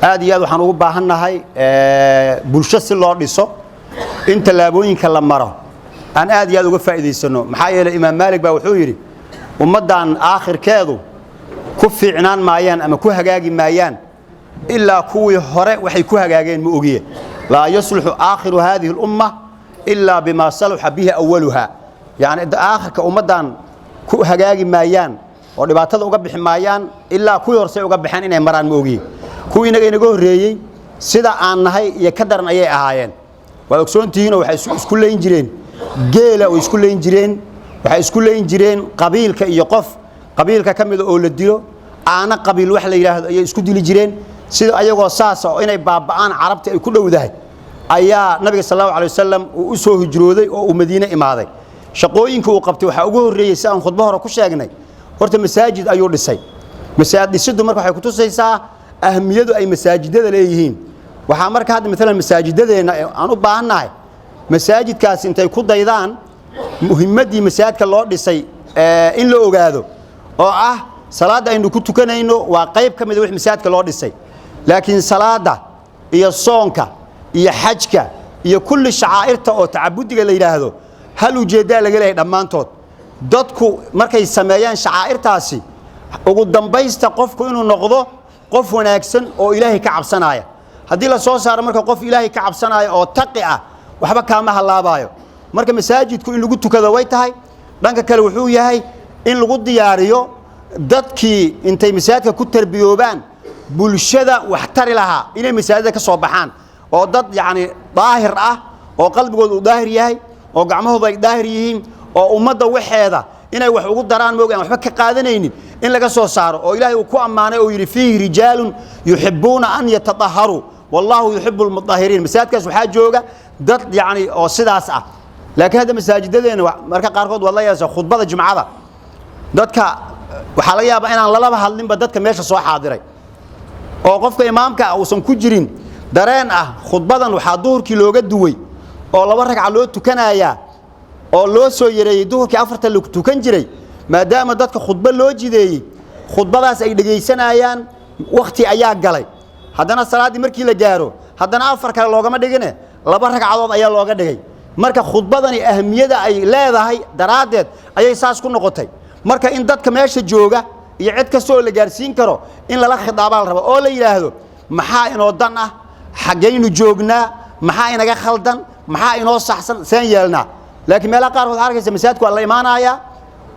Aad iyo aad waxaan ugu baahannahay bulsho si loo dhiso in tallaabooyinka la maro aan aad iyo aad uga faa'iidaysano. Maxaa yeelay, Imaam Maalik baa wuxuu yidhi: "Ummaddan aakhirkeedu ku fiicnaan maayaan ama ku hagaagi maayaan ilaa kuwii hore waxay ku hagaageen ma ogiye. Laa yasluxu aakhiru haadihi alumma ilaa bimaa saluxa bihi awaluha." Yacni aakhirka ummaddan ku hagaagi maayaan oo dhibaatada uga bixi maayaan ilaa kuwii horsey uga baxeen inay maraan ma ogiye. Kuwii inaga inaga horreeyey sida aan nahay iyo ka daran ayay ahaayeen. Waad ogsoontihiinoo waxay isku layn jireen geela oo isku layn jireen, waxay isku layn jireen qabiilka iyo qof qabiilka ka mida oo la dilo, aana qabiil wax la yidhaahdo ayay isku dili jireen. Sida ayagoo saasa oo inay baaba'aan Carabta ay ku dhowdahay ayaa Nabiga sal Allahu alay wasalam uu u soo hijrooday oo uu Madiine imaaday. Shaqooyinka uu qabtay waxaa ugu horreeyey, si aan khudbo hore ku sheegnay, horta masaajid ayuu dhisay. Masaajid dhisiddu marka waxay kutusaysaa ahmiyadu ay masaajidada leeyihiin. Waxaa marka hadda maalan masaajidadeenna aan u baahannahay masaajidkaas intay ku daydaan muhimmaddii masaajidka loo dhisay in la ogaado, oo ah salaadda aynu ku tukanayno waa qayb ka mida wix masaajidka loo dhisay. Laakiin salaadda iyo soonka iyo xajka iyo kulli shacaa'irta oo tacabudiga la yidhaahdo hal ujeeddaa laga leeyahay dhammaantood. Dadku markay sameeyaan shacaa'irtaasi, ugu dambaysta qofku inuu noqdo qof wanaagsan oo Ilaahay ka cabsanaya. Haddii la soo saaro marka qof Ilaahay ka cabsanaya oo taqi ah, waxba kaama halaabaayo. Marka masaajidku in lagu tukado way tahay. Dhanka kale wuxuu yahay in lagu diyaariyo dadkii intay masaajidka ku tarbiyoobaan bulshada wax tari lahaa inay masaajidda ka soo baxaan, oo dad yacni daahir ah oo qalbigooda uu daahir yahay oo gacmahoodu ay daahir yihiin oo ummadda waxeeda inay wax ugu daraan mooga aan waxba ka qaadanaynin in laga soo saaro, oo Ilaahay uu ku ammaanay oo yidhi: "Fiihi rijaalun yuxibuuna an yatadaharuu wallahu yuxibu lmudahiriin." Masaajidkaas waxaa jooga dad yacni oo sidaas ah. Laakiin hadda masaajidadeenna marka qaarkood waad la yeeshaa khudbada jumcada, dadka waxaa laga yaabaa inaan lalaba hadlinba dadka meesha soo xaadiray, oo qofka imaamka ah uusan ku jirin dareen ah khudbadan waxaa duhurkii looga duway oo laba ragca loo tukanayaa oo loo soo yareeyey duhurkii afarta la tukan jiray, maadaama dadka khudbo loo jideeyey, khudbadaas ay dhegaysanayaan, wakhti ayaa galay. Haddana salaaddii markii la gaaro, haddana afar kale loogama dhigine, laba ragcadood ayaa looga dhigay. Marka khudbadani ahmiyada ay leedahay daraaddeed ayay saas ku noqotay. Marka in dadka meesha jooga iyo cid kasta oo la gaarsiin karo in lala khidaabaa la raba oo la yidhaahdo: maxaa inoo dan ah? Xaggaynu joognaa? Maxaa inaga khaldan? Maxaa inoo saxsan? Seen yeelnaa? Laakiin meelaha qaarkood waxaa arkaysa masaajidku waa la imaanayaa,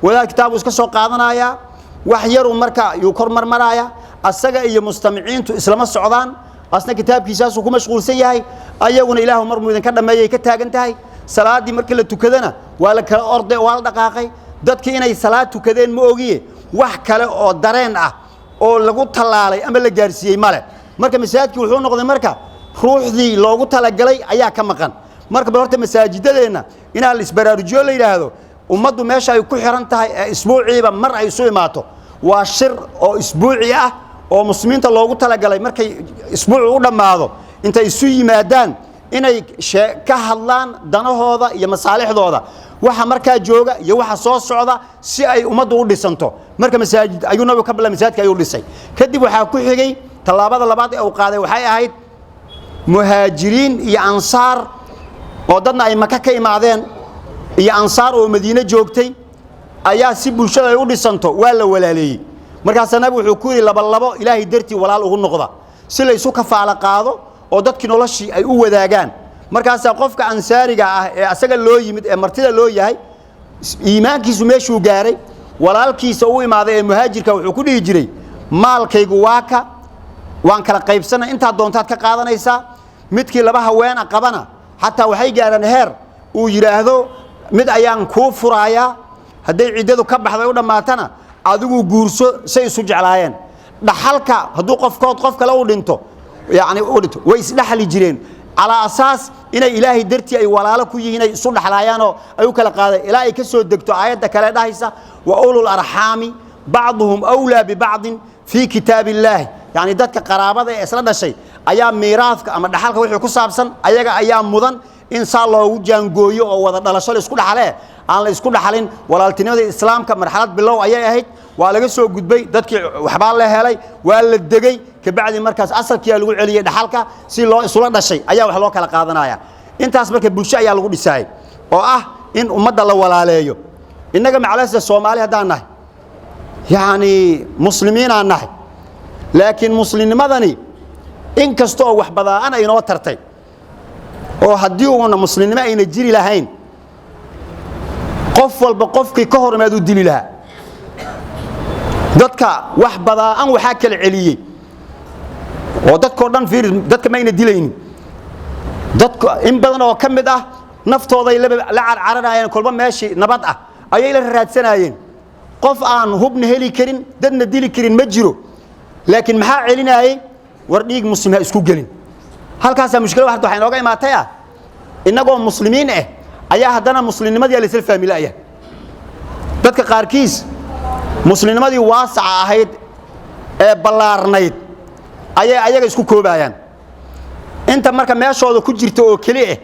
wadaad kitaabu iska soo qaadanayaa, wax yaruu marka yuu kor marmaraaya, asaga iyo mustamiciintu islama socdaan. Asna kitaabkiisaasuu ku mashquulsan yahay, ayaguna "Ilaahu mar muu idinka dhammeeyay" ka taagan tahay. Salaaddii markii la tukadana waa la kala orday, waa la dhaqaaqay. Dadkii inay salaad tukadeen ma ogiye, wax kale oo dareen ah oo lagu tallaalay ama la gaarsiiyey male. Marka masaajidkii wuxuu noqday marka ruuxdii loogu talagalay ayaa ka maqan. Marka bal horta masaajidadeenna inaan la isbaraarujiyo, la yidhaahdo ummaddu meesha ay ku xiran tahay ee isbuuciiba mar ay isu imaato waa shir oo isbuuci ah oo muslimiinta loogu talagalay markay isbuucu u dhammaado intay isu yimaadaan inay ka hadlaan danahooda iyo masaalixdooda, waxa markaa jooga iyo waxa soo socda, si ay ummaddu u dhisanto. Marka masaajid ayuu Nabigu ka bilay, masaajidka ayuu dhisay. Kadib waxaa ku xigay tallaabada labaad ee uu qaaday, waxay ahayd muhaajiriin iyo ansaar oo dadna ay Maka ka imaadeen iyo ansaar oo Madiine joogtay ayaa si bulshada ay u dhisanto waa la walaaleeyey. Markaasaa Nabigu wuxuu ku yidhi: "Laba labo Ilaahay dartii walaal ugu noqda," si la isu kafaalo qaado oo dadkii noloshii ay u wadaagaan. Markaasaa qofka ansaariga ah ee asaga loo yimid ee martida loo yahay, iimaankiisu meeshuu gaaray, walaalkiisa u imaaday ee muhaajirka wuxuu ku dhihi jiray: "Maalkaygu waa ka, waan kala qaybsanay, intaad doontaad ka qaadanaysaa." Midkii laba haweena qabana xataa waxay gaareen heer uu yidhaahdo: "Mid ayaan kuu furaayaa, hadday ciddadu ka baxday u dhammaatana adigu guurso." Say isu jeclaayeen. Dhaxalka hadduu qofkood qof kale u dhinto, yacni u dhinto, way isdhaxli jireen calaa asaas inay Ilaahay dartii ay walaalo ku yihiin, ay isu dhaxlaayaanoo ay u kala qaadeen, ilaa ay ka soo degto aayadda kale dhahaysa: "Wa ulul arxaami bacduhum awlaa bibacdin fii kitaab illaahi." Yacni dadka qaraabada ee isla dhashay ayaa miiraadka ama dhaxalka wixii ku saabsan ayaga ayaa mudan in saa loogu jaangooyo oo wada dhalasho la isku dhaxalee aan la isku dhaxalin. Walaaltinimada islaamka marxalad bilow ayay ahayd. Waa laga soo gudbay, dadkii waxbaa la helay, waa la degay. Kabacdi markaas asalkiyaa lagu celiyey dhaxalka, si loo isula dhashay ayaa wax loo kala qaadanaya. Intaas marka bulsho ayaa lagu dhisaayay oo ah in ummadda la walaaleeyo. Innaga macalasa Soomaali haddaan nahay, yacni muslimiinaan nahay, laakiin muslimnimadani in kasta oo wax badaa'an ay inoo tartay, oo haddii uuna muslimnimo ayna jiri lahayn, qof walba qofkii ka hor imaad u dili lahaa. Dadka wax badaa'an waxaa kala celiyey oo dadkoo dhan fiiri, dadka mayna dilaynin. Dadku in badan oo ka mid ah naftooday la carcaranaayeen, kolba meeshii nabad ah ayay la raadsanaayeen. Qof aan hubna heli karin, dadna dili karin ma jiro, laakiin maxaa celinaayey? War dhiig muslim ha isku gelin. Halkaasaa mushkilada hadda waxay inooga imaatay ah, innagoo muslimiin ah ayaa haddana muslimnimadii la isla fahmi la'ya. Dadka qaarkiis muslimnimadii waasaca ahayd ee ballaarnayd ayay ayaga isku koobayaan. Inta marka meeshooda ku jirta oo keli ah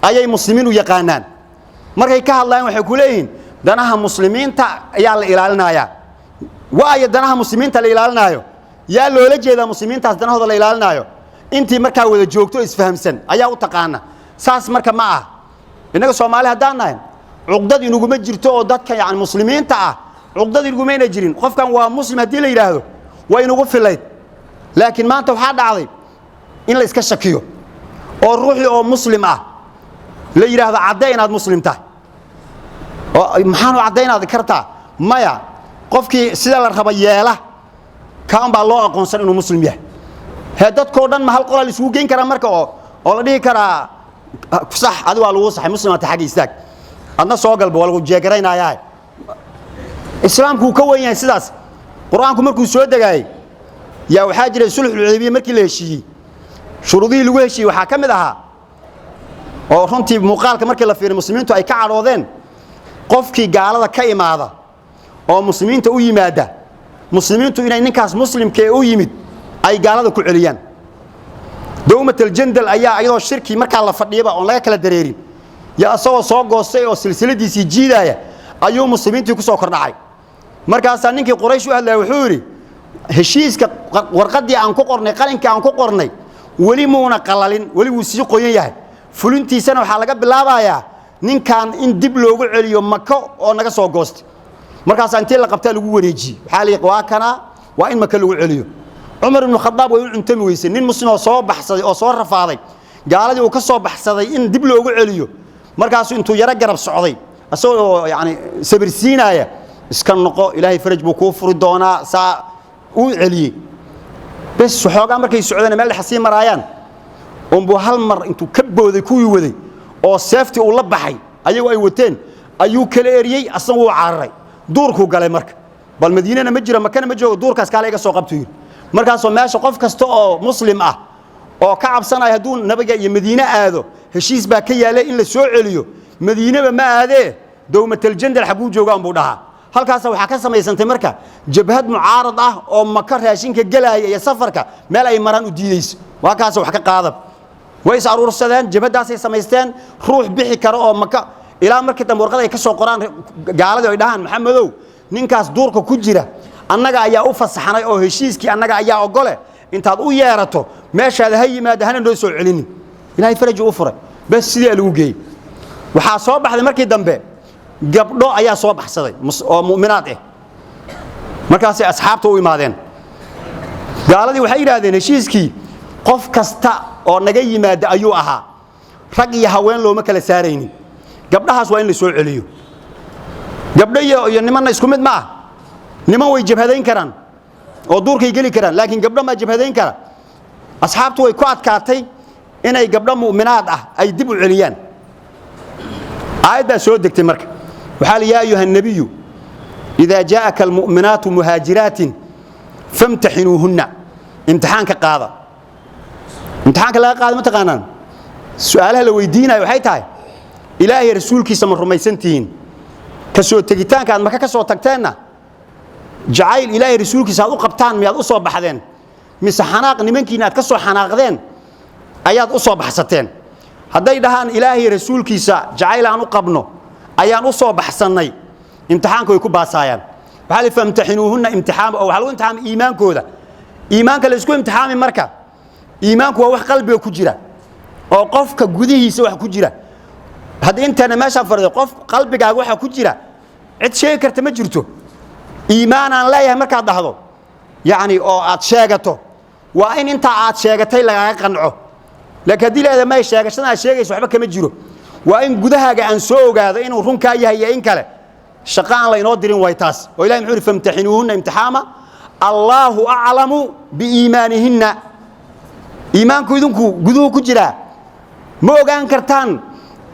ayay muslimiin u yaqaanaan. Markay ka hadlayaan waxay ku leeyihiin danaha muslimiinta ayaa la ilaalinayaa. Waayo, danaha muslimiinta la ilaalinaayo yaa loola jeedaa? Muslimiintaas danahooda la ilaalinaayo intii markaa wada joogto isfahamsan ayaa u taqaana. Saas marka ma ah. Innaga Soomaali haddaan nahay, cuqdad inuguma jirto oo dadka yani muslimiinta ah cuqdad inugumayna jirin. Qofkan waa muslim haddii la yidhaahdo waa inugu filayd. Laakiin maanta waxaa dhacday in la iska shakiyo oo ruuxii oo muslim ah la yidhaahdo caddee inaad muslim tahay. Oo maxaanu caddaynaad kartaa? Maya, qofkii sida la raba yeela kaan baa loo aqoonsan inuu muslim yahay. Hee, dadkoo dhan ma hal qolaa la isugu geyn karaa marka oo la dhihi karaa sax adi waa lagu saxay, muslimaata xagga istaag, adna soo galba, waa lagu jeegaraynayaa? Islaamku wuu ka wen yahay sidaas. Qur-aanku markuu soo degaayey yaa waxaa jiray sulxulxudaybiya. Markii la heshiiyey, shuruudihii lagu heshiiyey waxaa ka mid ahaa, oo runtii muuqaalka markii la fiiriyo muslimiintu ay ka cadhoodeen, qofkii gaalada ka imaada oo muslimiinta u yimaada, muslimiintu inay ninkaas muslimka ee u yimid ay gaalada ku celiyaan. Dawmat Aljandal ayaa iyadoo shirkii markaa la fadhiyaba oon laga kala dareerin yaa isagoo soo goostay oo silsiladiisii jiidaaya ayuu muslimiintii ku soo kordhacay. Markaasaa ninkii Quraysh u hadlaya wuxuu yidhi: heshiiska warqaddii aan ku qornay, qalinkii aan ku qornay, weli muuna qalalin, weli wuu sii qoyan yahay. Fulintiisana waxaa laga bilaabayaa ninkan in dib loogu celiyo Mako oo naga soo goostay. Markaasaa intii la qabtaa lagu wareejiyey. Waxaa la yidhi waa kanaa, waa in Maka lagu celiyo. Cumar Ibnu Khadaab way u cuntami weysay, nin muslim oo soo baxsaday oo soo rafaaday, gaaladii uu ka soo baxsaday, in dib loogu celiyo. Markaasuu intuu yaro garab socday isagoo yani sabirsiinaya, iska noqo, Ilaahay faraj buu kuu furi doonaa, saa uu celiyey. Bes, waxoogaa markay socdeen, meel dhex sii maraayaan unbuu hal mar intuu ka booday kuwii waday oo seeftii uu la baxay ayagu ay wateen ayuu kala eriyey. Asna wuu cararay, duurkuu galay. Marka bal Madiinana ma jiro, Makana ma joogo, duurkaas kaale iga soo qabtuu yidhi. Markaasoo meesha qof kasta oo muslim ah oo ka cabsanaya hadduu nabiga iyo Madiine aado, heshiis baa ka yaallay in la soo celiyo, Madiineba ma aadee, Dowmataljandal xagguu joogaan buu dhahaa. Halkaasa waxaa ka samaysantay marka jabhad mucaarad ah oo Maka raashinka gelaaya iyo safarka meel ay maraan u diideyso. Waa kaas wax ka qaada. Way is aruursadeen, jabhaddaasay samaysteen, ruux bixi kara oo Maka ilaa markii dambe warqad ay ka soo qoraan gaaladii ay dhahaan: Maxamedow, ninkaas duurka ku jira annaga ayaa u fasaxnay oo heshiiskii annaga ayaa ogole, intaad u yeerato meeshaada ha yimaada, hana noo soo celinin. Ilaahay faraji u furay. Bes, sidii lagu geeyey. Waxaa soo baxday markii dambe gabdho ayaa soo baxsaday oo mu'minaad ah. Markaasay asxaabta u imaadeen. Gaaladii waxay yidhaahdeen heshiiskii qof kasta oo naga yimaada ayuu ahaa, rag iyo haween looma kala saaraynin, gabdhahaas waa in la soo celiyo. Gabdho iyo nimanna isku mid ma ah. Niman way jabhadayn karaan oo duurkay geli karaan, laakiin gabdho maa jabhadayn kara? Asxaabtu way ku adkaatay inay gabdho mu'minaad ah ay dib u celiyaan. Aayaddaa soo degtay. Marka waxaa la: yaa ayuha nabiyu idaa jaa'aka almu'minaatu muhaajiraatin famtaxinuuhunna. Imtixaanka qaada. Imtixaanka laga qaada ma taqaanaan? Su'aalaha la weydiinayo waxay tahay: Ilaahay rasuulkiisa ma rumaysan tihiin? Ka soo tegitaanka aad Maka ka soo tagteenna jacayl Ilaahay rasuulkiisa aad u qabtaan miyaad u soo baxdeen, mise xanaaq nimankiina aad ka soo xanaaqdeen ayaad u soo baxsateen? Hadday dhahaan Ilaahay rasuulkiisa jacayl aan u qabno ayaan u soo baxsannay, imtixaanka way ku baasaayaan. Waxaa la famtaxinuuhunna imtixaam, oo waxaa lagu imtixaamay iimaankooda. Iimaanka la isku imtixaami, marka iimaanku waa wax qalbiga ku jira oo qofka gudihiisa wax ku jira. Haddii intana meeshaan fadhido, qof qalbigaaga waxa ku jira cid sheegi karta ma jirto. Iimaan aan leeyahay markaad dhahdo, yacni oo aad sheegato, waa in intaa aad sheegatay lagaaga qanco. Laakiin haddii leedahay may, sheegashada aad sheegayso waxba kama jiro, waa in gudahaaga aan soo ogaado inuu runkaa yahay iyo in kale. Shaqo aan laynoo dirin way taas. Oo Ilahi muxuu yidhi? Famtaxinuuhunna imtixaama, Allaahu aclamu biiimaanihinna. Iimaanku idinku guduhu ku jiraa, ma ogaan kartaan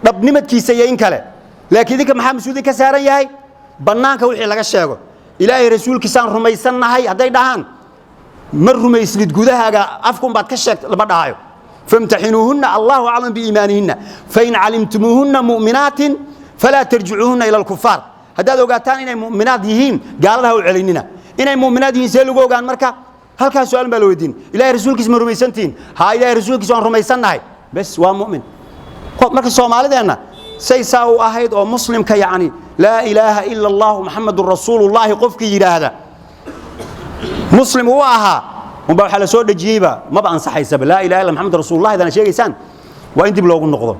dhabnimadkiisa iyo in kale. Laakiin idinka maxaa mas-uuliyad ka saaran yahay? Bannaanka wixii laga sheego, Ilaahay rasuulkiisaan rumaysannahay hadday dhahaan, ma rumaysnid gudahaaga, afkunbaad ka sheegt lama dhahayo. Famtaxinuuhunna, Allahu aclam biiimaanihinna, fain calimtumuuhunna mu'minaatin falaa tarjicuuhunna ila alkufaar. Haddaad ogaataan inay mu'minaad yihiin, gaalada ha u celinina. Inay mu'minaad yihiin see lagu ogaan? Marka halkaas su-aal baa la weydiin: Ilahay rasuulkiis ma rumaysantihiin? Haa, Ilahay rasuulkiis waan rumaysannahay. Bes, waa mu'min. Marka Soomaalideenna say saa u ahayd oo muslimka, yacni laa ilaaha ila Allahu Maxamedun rasuulullaahi qofkii yidhaahda muslim uu ahaa, unbaa waxaa la soo dhejiyeyba maba ansaxaysaba. Laa ilaha illa Maxamed rasuulullahi dana sheegaysaan, waa in dib loogu noqdo.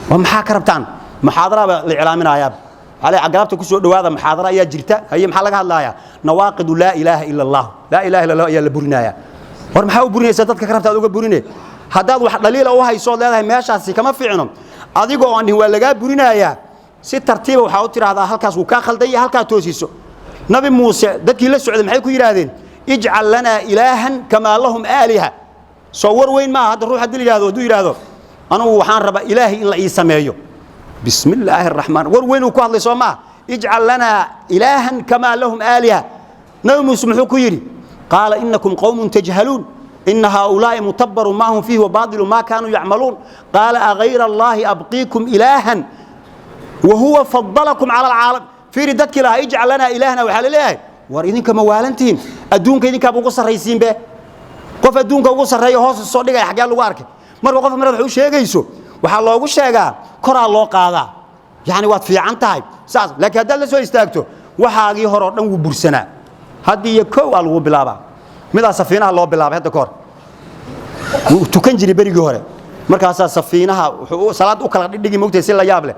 Waa maxaa ka rabtaan? Muxaadaraaba la iclaaminayaaba alay galabta ku soo dhawaada, muxaadara ayaa jirta. Haye, maxaa laga hadlayaa? Nawaaqidu laa ilaaha ila Allah, laa ilaha illa Allah ayaa la burinayaa. War maxaa u burinaysa dadka ka rabta aad uga burine? Haddaad wax dhaliila u hayso ood leedahay meeshaasi kama fiicno, adigoo aan dhihin waa lagaa burinayaa, si tartiiba waxaa u tidhaahdaa halkaas wuu kaa khaldan yahay, halkaa toosiso. Nabi Muuse dadkii la socday maxay ku yidhaahdeen? Ijcal lanaa ilaahan kamaa lahum aaliha. Soo war weyn maaha. Hadda ruux haddii la yidhahdo, hadduu yidhaahdo anugu waxaan rabaa ilaahay in la ii sameeyo, bismi illaahi araxmaan, war weyn uu ku hadlay, soo maaha? Ijcal lanaa ilaahan kamaa lahum aaliha. Nabi Muuse muxuu ku yidhi? Qaala inakum qowmun tajhaluun, ina haaulaa'i mutabarun maa hum fiihi wabaadilu maa kaanuu yacmaluun. Qaala agayra Allaahi abqiikum ilaahan wahuwa fadalakum cala alcaalam. Fiiri, dadkii lahaa ijcal lanaa ilaahna waxaa la leeyahay, war idinka ma waalantihiin? Adduunka idinkaaba ugu sarraysiinbe. Qof adduunka ugu sarreeya hoos soo dhigaya xaggee lagu arkay? Marka qof marad wax u sheegayso, waxaa loogu sheegaa koraa loo qaadaa, yacni waad fiican tahay saas. Laakiin haddaad la soo istaagto, waxaagii hore oo dhan wuu bursanaa. Hadda iyo kow aa lagu bilaabaa. Midaa safiinaha loo bilaabay hadda kahor, wuu tukan jiray berigii hore. Markaasaa safiinaha wuxuu salaad u kala dhigdhigi, mogtahay, si la yaab leh.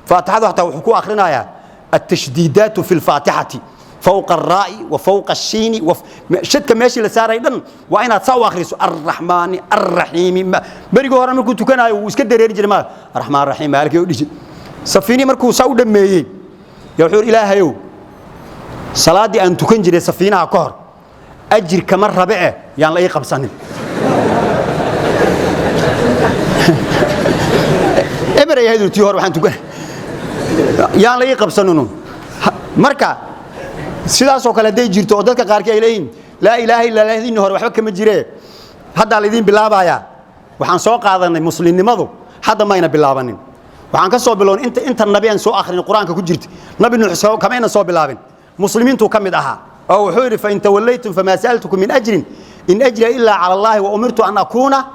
Faatixadu hataa wuxuu ku akhrinayaa altashdiidaatu fi lfaatixati, fawqa araa'i wa fawqa ashiini, shadka meeshii la saaray dhan waa inaad saa u akhriso, arraxmaani arraxiimi. Berigii hore markuu tukanaayo wuu iska dareeri jiray, ma arraxmaan raxiim maaliki u dhihi. Safiinihii markuu saa u dhammeeyey yaa wuxuu yidhi, Ilaahayow, salaaddii aan tukan jiray safiinaha ka hor ajir kama rabe eh, yaan la ii qabsanin. Eber ay ahayd tii hore waxaan tukan, yaan la ii qabsaninu. Marka sidaasoo kale hadday jirto oo dadka qaarkii ay leeyihiin laa ilaaha illa Allah idin hore waxba kama jiree, haddaa laydin bilaabayaa. Waxaan soo qaadanay muslimnimadu hadda mayna bilaabanin. Waxaan ka soo bilownay inta nabi aan soo akhrin Qur-aanka ku jirta. Nabi Nuux soo kamayna soo bilaabin, muslimiintuu ka mid ahaa oo wuxuu yidhi: fain tawallaytum famaa sa'altukum min ajrin, in ajriya ilaa cala Allahi wa umirtu an akuuna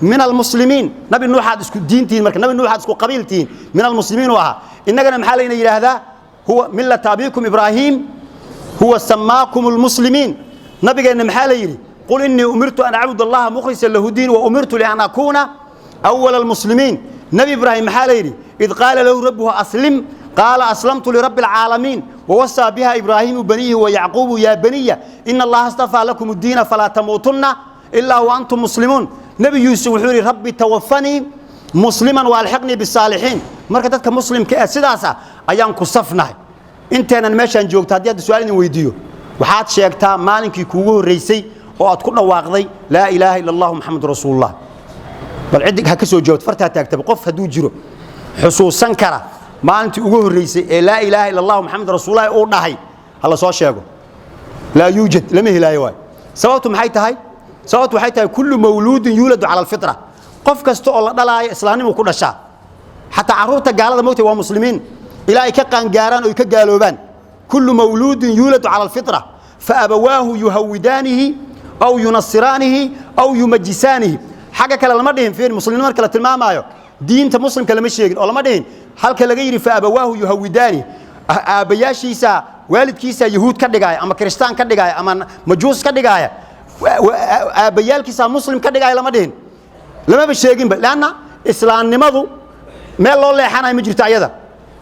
min almuslimiin. Nabi Nuuxaad isku diintihiin, marka nabi Nuuxaad isku qabiiltihiin, min almuslimiin uu ahaa. Innagana maxaa layna yidhaahdaa? Huwa millata abiikum Ibraahiim, huwa samaakum almuslimiin. Nabigeenna maxaa la yidhi? Qul innii umirtu an acbud Allaha mukhlisan lahu diin wa umirtu lian akuuna awala almuslimiin. Nabi Ibraahim maxaa la yidhi? Id qaala lahu rabbuhu aslim, qaala aslamtu lirabbi alcaalamiin. Wawasaa biha Ibraahiimu baniihi wa Yacquubu, yaa baniya ina Allaha astafaa lakum addiina falaa tamuutunna ilaa wa antum muslimuun. Nebi Yuusuf wuxuu yidhi: rabbi tawafanii musliman wa alxiqnii bisaalixiin. Marka dadka muslimka ee sidaas ah ayaan ku safnahay. Inteenan meeshaan joogto, haddii hadda su-aal idin weydiiyo, waxaad sheegtaa maalinkii kuugu horreysay oo aad ku dhawaaqday laa ilaaha ila Allahu Maxamedu rasuulullah. Bal cid ha ka soo jawaabto, fartaa taagtaba. Qof hadduu jiro xusuusan kara maalintii ugu horreysay ee laa ilaaha ila Allahu Maxamed rasuulullahi uu dhahay, ha la soo sheego. Laa yuujad, lama helaayo. Waay sababtu maxay tahay? Sababtu waxay tahay kullu mawluudin yuuladu cala alfitra. Qof kasta oo la dhalaayo islaamnimuu ku dhashaa. Xataa carruurta gaalada, mogtay, waa muslimiin ilaa ay ka qaangaaraan oo ay ka gaaloobaan. Kullu mawluudin yuuladu cala alfitra faabawaahu yuhawidaanihi aw yunasiraanihi aw yumajisaanihi. Xagga kale lama dhihin. Fiir, muslimiin marka la tilmaamaayo, diinta muslimka lama sheegin oo lama dhihin halka laga yidhi faabawaahu yuhawidaanihi, aabbayaashiisa Waalidkiisa yahuud ka dhigaaya ama kristaan ka dhigaaya ama majuus ka dhigaaya, aabbayaalkiisa muslim ka dhigaaya lama dhihin, lamaba sheeginba, leanna islaamnimadu meel loo leexanayo ma jirto. Ayada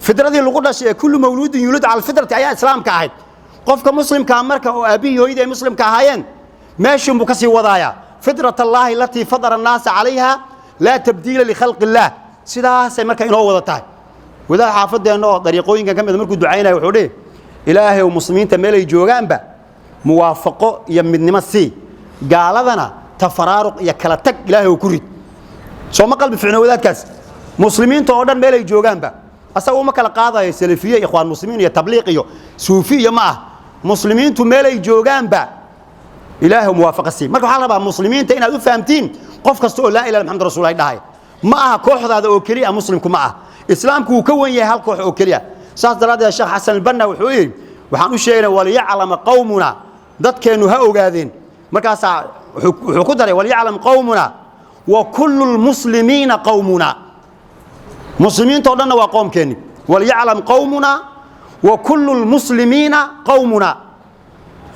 fidradii lagu dhashay ee kullu mawluudin yuulad cala alfidrati ayaa islaamka ahayd. Qofka muslimkaa marka oo aabbihii hooyadii ay muslimka ahaayeen, meeshuunbuu ka sii wadaayaa. Fidrat allaahi alatii fadara annaasa calayha, laa tabdiila likhalqi illaah. Sidaasay marka inoo wada tahay. Wadaad xaafadeenna oo dariiqooyinkan ka mida markuu ducaynaya wuxuu dhihi: "Ilaahay ow, muslimiinta meelay joogaanba muwaafaqo iyo midnimo sii, gaaladana tafaraaruq iyo kala tag Ilaahay ou ku rid." Soo ma qalbi ficno wadaadkaas? Muslimiinta oo dhan meelay joogaanba asaga uma kala qaadayo salafiye, ikhwaan muslimiin iyo tabliiq iyo suufi iyo ma ah. Muslimiintu meelay joogaanba Ilaahay muwaafaqa sii. Marka waxaa la rabaa muslimiinta inaad u fahamtiin qof kasta oo laa ilaha Maxamed rasuul ay dhahay. Ma aha kooxdaada oo keliya muslimku, ma ah. Islaamku wuu ka wen yahay hal koox oo keliya. Saas daraaddeed Sheekh Xasan Albanna wuxuu yidhi, waxaan u sheegnay, waliyaclama qawmuna, dadkeennu ha ogaadeen. Markaasaa wuxuu ku daray: waliyaclam qawmuna wa kullu lmuslimiina qawmuna. Muslimiinta o dhanna waa qoomkeenni. Waliyaclam qawmuna wa kullu lmuslimiina qawmuna.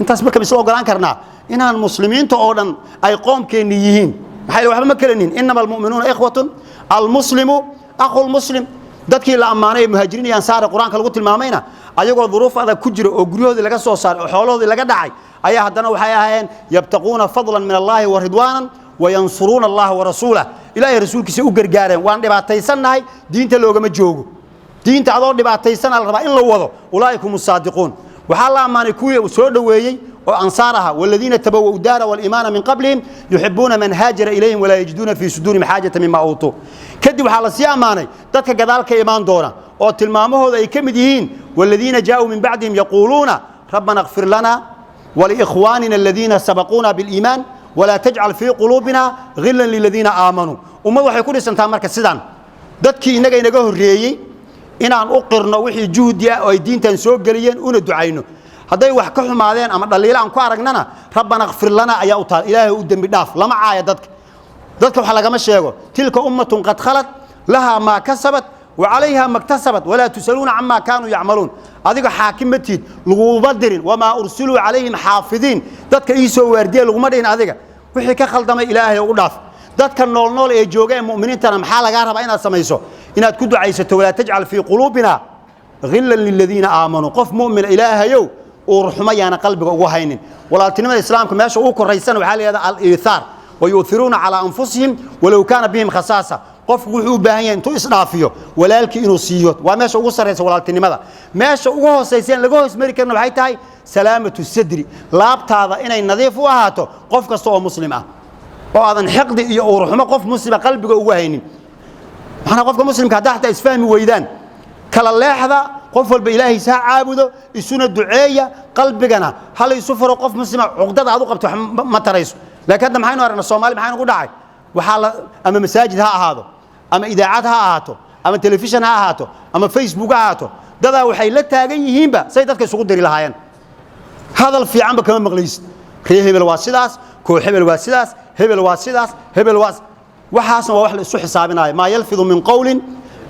Intaas marka isla ogolaan karnaa inaan muslimiinta oo dhan ay qoomkeenni yihiin. Maxaa yeele waxba ma kala nihin. Innama almu'minuuna ikhwatun, almuslimu akhu lmuslim. Dadkii la ammaanay ee muhaajiriin iyo ansaar qur-aanka lagu tilmaamayna, ayagoo duruuf adag ku jira oo guryahoodii laga soo saaray oo xoolahoodii laga dhacay, ayaa haddana waxay ahaayeen yabtaquuna fadlan min allahi wa ridwaanan wayansuruuna allaha wa rasuulah. Ilaahay rasuulkiisa u gargaareen. Waan dhibaataysannahay, diinta loogama joogo. Diinta adoo dhibaataysana la rabaa in la wado. Ulaa'ika hum saadiquun. Waxaa la ammaanay kuwii soo dhoweeyey oo ansaar ahaa: waladiina tabawwa'u daara waliimaana min qablihim yuxibuuna man haajara ilayhim walaa yajiduuna fii suduurihim xaajata mima uutuu. Kadib waxaa la sii ammaanay dadka gadaal ka imaan doona oo tilmaamahooda ay ka mid yihiin: waladiina jaa'uu min bacdihim yaquuluuna rabbana اغfir lana waliikhwaanina aladiina sabaquuna biliimaan walaa tajcal fii quluubina ghilan liladiina aamanuu. Ummad waxay ku dhisantaa marka sidaan dadkii innaga inaga horreeyey inaan u qirno wixii juhdi ah oo ay diintan soo geliyeen, una ducayno. Hadday wax ka xumaadeen ama dhaliilo aan ku aragnana, rabbana kfir lana ayaa u taal, Ilaahay u dembi dhaaf. Lama caaya dadka, dadka wax lagama sheego. Tilka ummatun qad khalat, lahaa maa kasabat wa calayha maktasabat, walaa tusaluuna camaa kaanuu yacmaluun. Adiga xaakim ma tiid, laguma dirin. Wamaa ursiluu calayhim xaafidiin. Dadka ii soo waardiya laguma dhihin. Adiga wixii ka khaldamay Ilaahay u dhaaf. Dadka nool nool ee jooga ee mu'miniintana maxaa lagaa rabaa inaad samayso? Inaad ku ducaysato: walaa tajcal fii quluubina ghilan liladiina aamanuu. Qof mu'mina Ilaahayow uur xumo yaana qalbiga ugu haynin. Walaaltinimada islaamka meesha ugu koraysana waxaa la yidhahdaa al-iithaar, wayuuthiruuna calaa anfusihim walow kaana bihim khasaasa. Qofku wuxuu u baahan yahay intuu isdhaafiyo walaalkii inuu siiyo. Waa meesha ugu sarraysa walaaltinimada. Meesha ugu hoosaysa en laga hoos mari karna waxay tahay salaamatu sadri, laabtaada inay nadiif u ahaato qof kasta oo muslim ah, oo aadan xiqdi iyo uurxumo qof muslima qalbiga ugu haynin. Maxanaa qofka muslimka haddaa xataa isfahmi weydaan, kala leexda, qof walba Ilaahiisa ha caabudo, isuna duceeya, qalbigana ha la isu furo. Qof muslima cuqdada aad u qabto wax ma tarayso. Laakiin hadda maxaynu aragnaa? Soomaali maxaynu ku dhacay? Waxaa la ama masaajid ha ahaado ama idaacad ha ahaato ama telefishan ha ahaato ama Facebook ha ahaato, dadaa waxay la taagan yihiinba say dadka isugu diri lahaayeen. Hadal fiicanba kama maqlaysid. Ree hebel waa sidaas, koox hebel waa sidaas, hebel waa sidaas, hebel waa waxaasna. Waa wax la isu xisaabinayo. Maa yalfidu min qowlin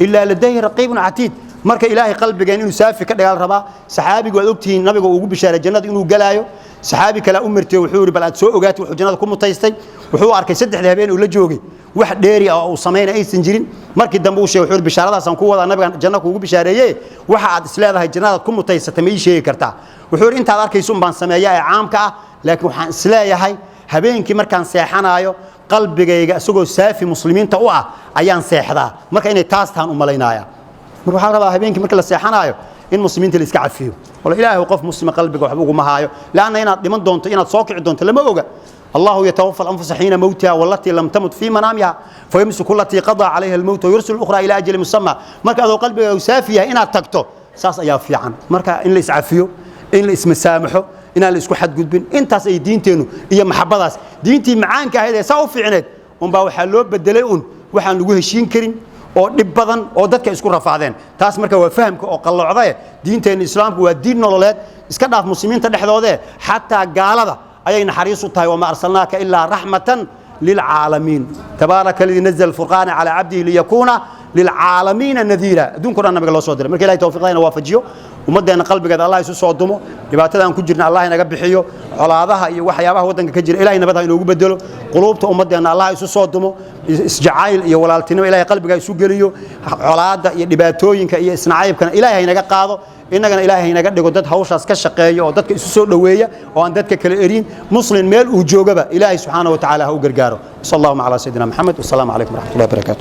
ilaa ladayhi raqiibun catiid. Marka Ilaahay qalbigeen inuu saafi ka dhigaal rabaa. Saxaabigu waad ogtihiin, nabiga uu ugu bishaaray jannada inuu galaayo. Saxaabi kale u martay, wuxuu yidhi: "Bal aad soo ogaatay wuxuu jannada ku mutaystay." Wuxuu arkay saddexda habeen uu la joogay wax dheeri ah oo uu samaynay aysan jirin. Markii dambe uu sheegay, wuxuu yidhi: "Bishaaradaasaan ku wadaa, nabigan janno kuugu bishaareeye. Waxa aad isleedahay jannadaad ku mutaysatay ma ii sheegi kartaa?" Wuxuu yidhi: "Intaad arkayso un baan sameeyaa ee caamka ah, laakiin waxaan isleeyahay habeenkii markaan seexanaayo qalbigayga isagoo saafi muslimiinta u ah ayaan seexdaa. Marka inay taas tahan u malaynaya." Marka waxaa la rabaa habeenkii marka la seexanaayo in muslimiinta la iska cafiyo. Wala Ilaahay qof muslima qalbiga waxba uguma haayo, laanna inaad dhiman doonto, inaad soo kici doonto lama oga. الله يتوفى الأنفس حين موتها والتي لم تمت في منامها فيمسك التي قضى عليها الموت ويرسل الأخرى إلى أجل مسمى. Marka adoo qalbiga uu saafi yahay inaad tagto, saas ayaa fiican. Marka in la iscafiyo, in la ismasaamaxo, inaan la isku xadgudbin, intaas ay diinteennu iyo maxabadaas diintii macaanka ahayd ee saa u fiicneed unbaa waxaa loo bedelay un waxaan lagu heshiin karin oo dhib badan oo dadka isku rafaadeen. Taas marka waa fahamka oo qalloocdae. Diinteenna islaamku waa diin nololeed. Iska dhaaf muslimiinta dhexdoodee, xataa gaalada ayay naxariis u tahay. Wamaa arsalnaaka ilaa raxmatan lilcaalamiin. Tabaaraka alladii nazala alfurqaana calaa cabdihi liyakuuna lilcaalamiina nadiira. Adduunka o dhan nabiga loo soo diray. Marka Ilahay tawfiiqdayna waafajiyo. Ummadeenna qalbigeeda Allah isu soo dumo. Dhibaatada aan ku jirna Allah inaga bixiyo. Colaadaha iyo waxyaabaha waddanka ka jira Ilahay nabad ha inoogu bedelo. Quluubta ummadeenna Allah isu soo dumo. Isjacayl iyo walaaltinimo Ilahay qalbiga isu geliyo. Colaadda iyo dhibaatooyinka iyo isnacaybkana Ilahay ha inaga qaado. Innagana Ilaahay ha inaga dhigo dad hawshaas ka shaqeeya oo dadka isu soo dhoweeya oo aan dadka kala erin. Muslim meel uu joogaba Ilaahay subxaanahu wa tacaala ha u gargaaro. Sal allahuma calaa sayidina Maxamed, wasalaamu calaykum waraxmatullahi wabarakaatu.